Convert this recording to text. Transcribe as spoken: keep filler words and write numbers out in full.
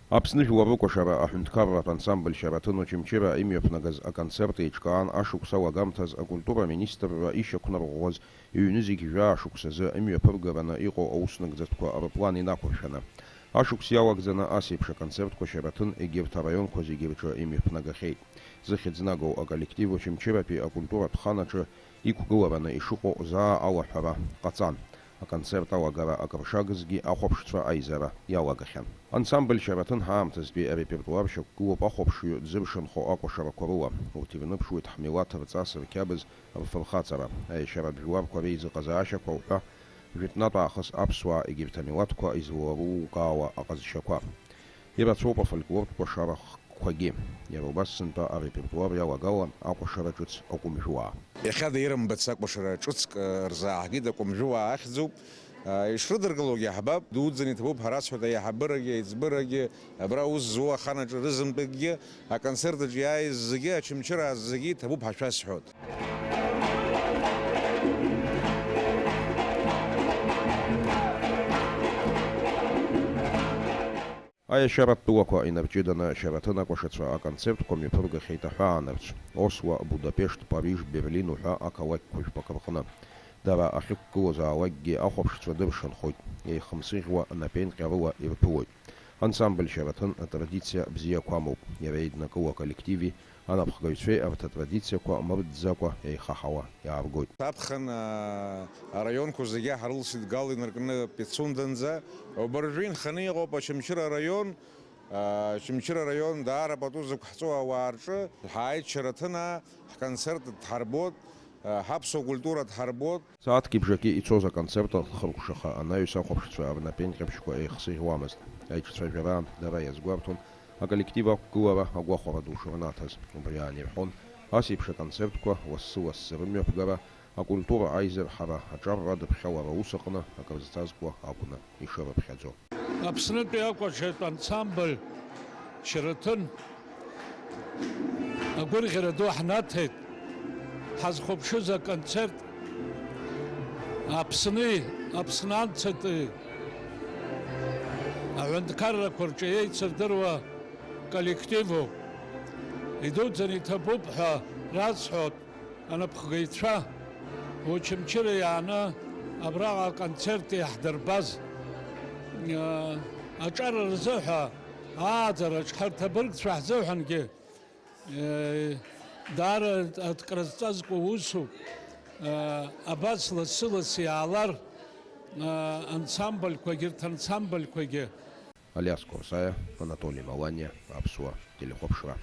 Аԥсны жәлар рыкәашара аҳәынҭқарратә ансамбль Шьараҭын Очамчыра имҩаԥнагаз аконцерт еиҿкаан ашықәс алагамҭаз акультура аминистрра ишьақәнарӷәӷәаз ҩ-нызқь жәаа шықәсазы имҩаԥыргараны иҟоу ауснагӡатәқәа рыплан инақәыршәаны. Ашықәс иалагӡаны ас еиԥш аконцертқәа Шьараҭын егьырҭ араионқәа зегьы рҿы имҩаԥнагахьеит. Зыхьӡ нагоу аколлектив Очамчыратәи акультуратә хан аҿы иқәгылараны ишыҟоу заа алаҳәара ҟаҵан. Аконцерт алагара акыр шагызгьы ахәаԥшцәа аизара иалагахьан. Ансамбль Шьараҭын ҳаамҭазтәи арепертуар шьақәгылоуп ахәаԥшҩы дзыршанхо акәашарақәа рыла. Урҭ ирныԥшуеит ҳмилаҭ рҵас, рқьабз, рфырхаҵара, аиашьаратә жәларқәа реизыҟазаашьақәа уҳәа, жәытәнатә аахыс аԥсуаа егьырҭ амилаҭқәа излалалукаауа аҟазшьақәа. Ирацәоуп афольклортә кәашарақәагьы. Иара убас сынтәа арепертуар иалагалан акәашара ҿыц Акәымжәуаа. Иахьада ирымбац акәашара ҿыцк, э, рзааҳгеит, Акәымжәуаа ахьӡуп. Э, ишрыдыркылогьы ҳбап, дуӡӡаны иҭабуп, ҳара сҳәоит, аиҳабырагьы, аиҵбырагьы, абра аус зуа ахан аҿы рызынтәыкгьы, аконцерт аҿы иааиз зегьы, Очамчыраа зегьы иҭабуп ҳәа шәасҳәоит. Аиашьаратә тәылақәа инарҷыданы Шьараҭын акәашацәа аконцертқәа мҩаԥыргахьеит аҳәаанырцә, Осло, Будапешт, Париж, Берлин уҳәа ақалақьқәа жәпак рҟны. Дара ахьықәгылазаалакгьы ахәаԥшцәа дыршанхоит, еихымсыӷьуа напеинҟьарыла ирԥылоит. Ансамбль Шьараҭын атрадициа бзиақәа амоуп, иара еиднакыло аколлективи анапхгаҩцәеи арҭ атрадициақәа мырӡӡакәа еихаҳауа иааргоит. Аԥхын, аа, араионқәа зегьы ҳрылсит Гал инаркны Пицунданӡа. Убыржәы инханы иҟоуп Очамчыра араион. Очамчыра араион даара пату зықәҳҵо ауаа рҿы ҳааит Шьараҭынаа, ҳконцерт дҳарбот, ҳаԥсуа культура дҳарбот. Сааҭки бжаки ицоз аконцерт ахыркәшаха анаҩс ахәаԥшцәа рнапеинҟьабжьқәа еихсыӷьуамызт. Аиҿцәажәараан дара иазгәарҭон аколлектив ақәгылара агәахәара ду шырнаҭаз. Убри аан ирҳәон, ас еиԥш аконцертқәа лассы-лассы рымҩаԥгара, акультура аизырҳара, аҿар радыԥхьалара аус аҟны акрызҵазкуа акәны ишырыԥхьаӡо. Аԥснытәи акәашаҩтә ансамбль Шьараҭын агәырӷьара ду ҳнаҭеит. Ҳазхәаԥшыз аконцерт Аԥсни, Аԥсны анцатәи аҳәынҭқаррақәа рҿы еицырдыруа коллективуп. Идуӡӡаны иҭабуп ҳәа расҳәоит. Анапхгаҩцәа Очамчыра иааны абраҟа аконцерт иаҳдырбаз, э, аҿар рзыҳәа ааӡараҿ ҳарҭ абыргцәа ҳзыҳәангьы, э, даара акрызҵазкуа усуп. Э, абас лассы-лассы иаалар, э, ансамбльқәагьы, рҭ ансамбльқәагьы. Алиас Корсаиа, Анатоли Маланиа, Аԥсуа телехәаԥшра.